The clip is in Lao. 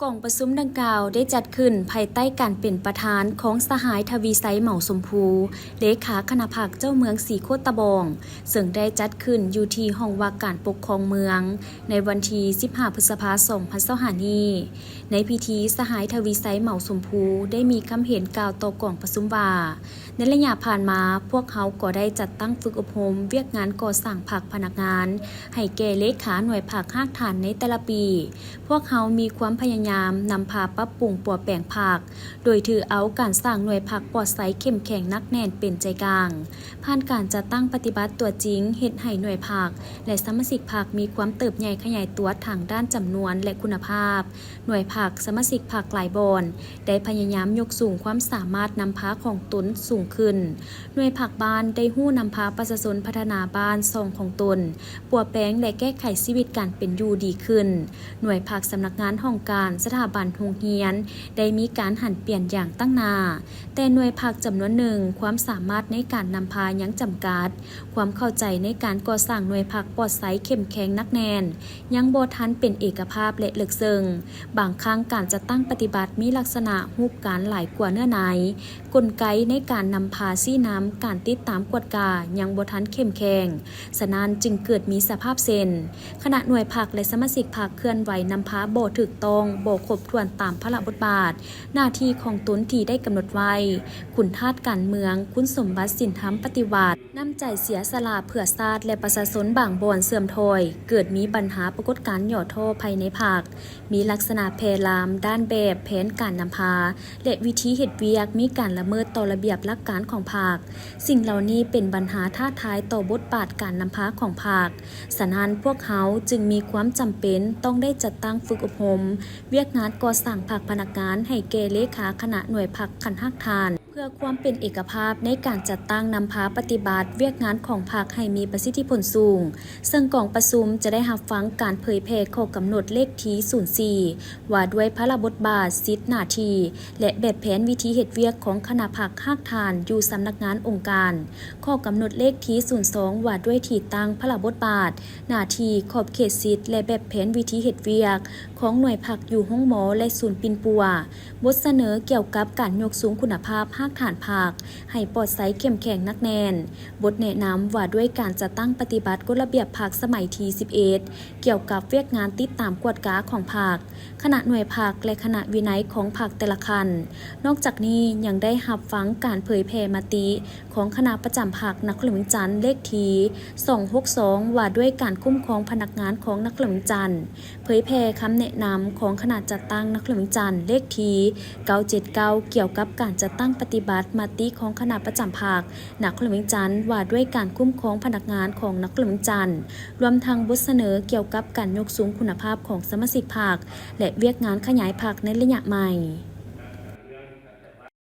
ກອງປະຊຸມດັ່ງກ່າວໄດ້ຈັດຂຶ້ນພາຍໃຕ້ການເປັນປະທານຂອງສະຫາຍ ທະວີໄຊ ເໝົາຊົມພູ ເລຂາຄະນະພັກເຈົ້າເມືອງສີໂຄດຕະບອງ, ເຊິ່ງໄດ້ຈັດຂຶ້ນຢູ່ທີ່ຫ້ອງວ່າການປົກຄອງເມືອງ ໃນວັນທີສິບຫ້າ ພຶດສະພາ ສອງພັນຊາວຫ້ານີ້. ໃນພິທີ, ສະຫາຍ ທະວີໄຊ ເໝົາຊົມພູ ໄດ້ມີຄຳເຫັນກ່າວຕໍ່ກອງປະຊຸມວ່າ, ໃນໄລຍະຜ່ານມາ, ພວກເຮົາກໍໄດ້ຈັດຕັ້ງຝຶກອົບຮົມວຽກງານກໍ່ສ້າງພັກພະນັກງານ ໃຫ້ແກ່ເລຂາໜ່ວຍພັກຮາກຖານໃນແຕ່ລະປີ. ພວກເຮົາມີຄວາມພະຍາຍາມນຳພາປັບປຸງປົວແປງພັກ, ໂດຍຖືເອົາການສ້າງໜ່ວຍພັກປອດໃສ ເຂັ້ມແຂງ ໜັກແໜ້ນເປັນໃຈກາງ. ຜ່ານການຈັດຕັ້ງປະຕິບັດຕົວຈິງ, ເຮັດໃຫ້ໜ່ວຍພັກ ແລະ ສະມາຊິກພັກມີຄວາມເຕີບໃຫຍ່ຂະຫຍາຍຕົວທາງດ້ານຈຳນວນ ແລະ ຄຸນນະພາບ. ໜ່ວຍພັກ, ສະມາຊິກພັກຫຼາຍບ່ອນ ໄດ້ພະຍາຍາມຍົກສູງຄວາມສາມາດນຳພາຂອງຕົນສູງຂຶ້ນ. ໜ່ວຍພັກບ້ານໄດ້ຮູ້ນຳພາປະຊາຊົນພັດທະນາບ້ານຊ່ອງຂອງຕົນ, ປົວແປງ ແລະ ແກ້ໄຂຊີວິດການເປັນຢູ່ດີຂຶ້ນ. ໜ່ວຍພັກ, ສຳນັກງານຫ້ອງການ, ສະຖາບັນໂຮງຮຽນ ໄດ້ມີການຫັນປ່ຽນຢ່າງຕັ້ງໜ້າ. ແຕ່ໜ່ວຍພັກຈຳນວນໜຶ່ງ, ຄວາມສາມາດໃນການນຳພາຍັງຈຳກັດ. ຄວາມເຂົ້າໃຈໃນການກໍ່ສ້າງໜ່ວຍພັກປອດໃສ ເຂັ້ມແຂງ ໜັກແໜ້ນ ຍັງບໍ່ທັນເປັນເອກະພາບ ແລະ ເລິກເຊິ່ງ. ບາງຄັ້ງການຈັດຕັ້ງປະຕິບັດມີລັກສະນະຮູບການຫຼາຍກວ່າເນື້ອໃນ, ກົນໄກໃນການນຳພາຊີ້ນຳ, ການຕິດຕາມກວດກາຍັງບໍ່ທັນເຂັ້ມແຂງ, ສະນັ້ນຈຶ່ງເກີດມີສະພາບເຊັ່ນ ຄະນະໜ່ວຍພັກ ແລະ ສະມາຊິກພັກເຄື່ອນໄຫວນຳພາບໍ່ຖືກຕ້ອງ, ບໍ່ຄົບຖ້ວນຕາມພາລະບົດບາດ, ໜ້າທີ່ຂອງຕົນທີ່ໄດ້ກຳນົດໄວ້, ຄຸນທາດການເມືອງ, ຄຸນສົມບັດສິນທຳປະຕິວັດ, ນ້ຳໃຈເສຍສະຫຼະເພື່ອຊາດ ແລະ ປະຊາຊົນບາງບ່ອນເສື່ອມຖອຍ, ເກີດມີບັນຫາປາກົດການຫຍໍ້ທໍ້ພາຍໃນພັກ, ມີລັກສະນະແຜ່ລາມດ້ານແບບແຜນການນຳພາ ແລະ ວິທີເຮັດວຽກ, ມີການລະເມີດຕໍ່ລະບຽບຫຼັກການຂອງພັກ. ສິ່ງເຫຼົ່ານີ້ເປັນບັນຫາທ້າທາຍຕໍ່ບົດບາດການນຳພາຂອງພັກ. ສະນັ້ນ, ພວກເຮົາຈຶ່ງມີຄວາມຈຳເປັນຕ້ອງໄດ້ຈັດຕັ້ງຝຶກອົບຮົມວຽກງານກໍ່ສ້າງພັກພະນັກງານໃຫ້ແກ່ເລຂາຄະນະໜ່ວຍພັກຂັ້ນຮາກຖານ ເພື່ອຄວາມເປັນເອກະພາບໃນການຈັດຕັ້ງນຳພາປະຕິບັດວຽກງານຂອງພັກໃຫ້ມີປະສິດທິຜົນສູງ, ເຊິ່ງກອງປະຊຸມຈະໄດ້ຮັບຟັງການເຜີຍແຜ່ຂໍ້ກຳນົດເລກທີສູນສີ່ ວ່າດ້ວຍພາລະບົດບາດ, ສິດ, ໜ້າທີ່ ແລະ ແບບແຜນວິທີເຮັດວຽກຂອງຄະນະພັກຮາກຖານຢູ່ສຳນັກງານອົງການ, ຂໍ້ກຳນົດເລກທີສູນສອງ ວ່າດ້ວຍທີ່ຕັ້ງ, ພາລະບົດບາດ, ໜ້າທີ່, ຂອບເຂດສິດ ແລະ ແບບແຜນວິທີເຮັດວຽກຂອງໜ່ວຍພັກຢູ່ໂຮງໝໍ ແລະ ສູນປິ່ນປົວ. ບົດສະເໜີກ່ຽວກັບການຍົກສູງຄຸນນະພາບຮາກຖານພັກໃຫ້ປອດໃສ ເຂັ້ມແຂງ ໜັກແໜ້ນ, ບົດແນະນຳວ່າດ້ວຍການຈັດຕັ້ງປະຕິບັດກົດລະບຽບພັກສະໄໝທີສິບເອັດ ກ່ຽວກັບວຽກງານຕິດຕາມກວດກາຂອງພັກ, ຄະນະໜ່ວຍພັກ ແລະ ຄະນະວິໄນຂອງພັກແຕ່ລະຂັ້ນ. ນອກຈາກນີ້ຍັງໄດ້ຮັບຟັງການເຜີຍແຜ່ມະຕິຂອງຄະນະປະຈຳພັກນະຄອນຫຼວງວຽງຈັນ ເລກທີສອງຫົກສອງ ວ່າດ້ວຍການຄຸ້ມຄອງພະນັກງານຂອງນະຄອນຫຼວງວຽງຈັນ, ເຜີຍແຜ່ຄຳແນະນຳຂອງຄະນະຈັດຕັ້ງນະຄອນຫຼວງວຽງຈັນ ເລກທີເກົ້າເຈັດເກົ້າ ກ່ຽວກັບການຈັດຕັ້ງປະຕິບັດມະຕິຂອງຄະນະປະຈຳພັກນະຄອນຫຼວງວຽງຈັນ ວ່າດ້ວຍການຄຸ້ມຄອງພະນັກງານຂອງນະຄອນຫຼວງວຽງຈັນ, ລວມທັງບົດສະເໜີກ່ຽວກັບການຍົກສູງຄຸນນະພາບຂອງສະມາຊິກພັກ ແລະ ວຽກງານຂະຫຍາຍພັກໃນໄລຍະໃໝ່.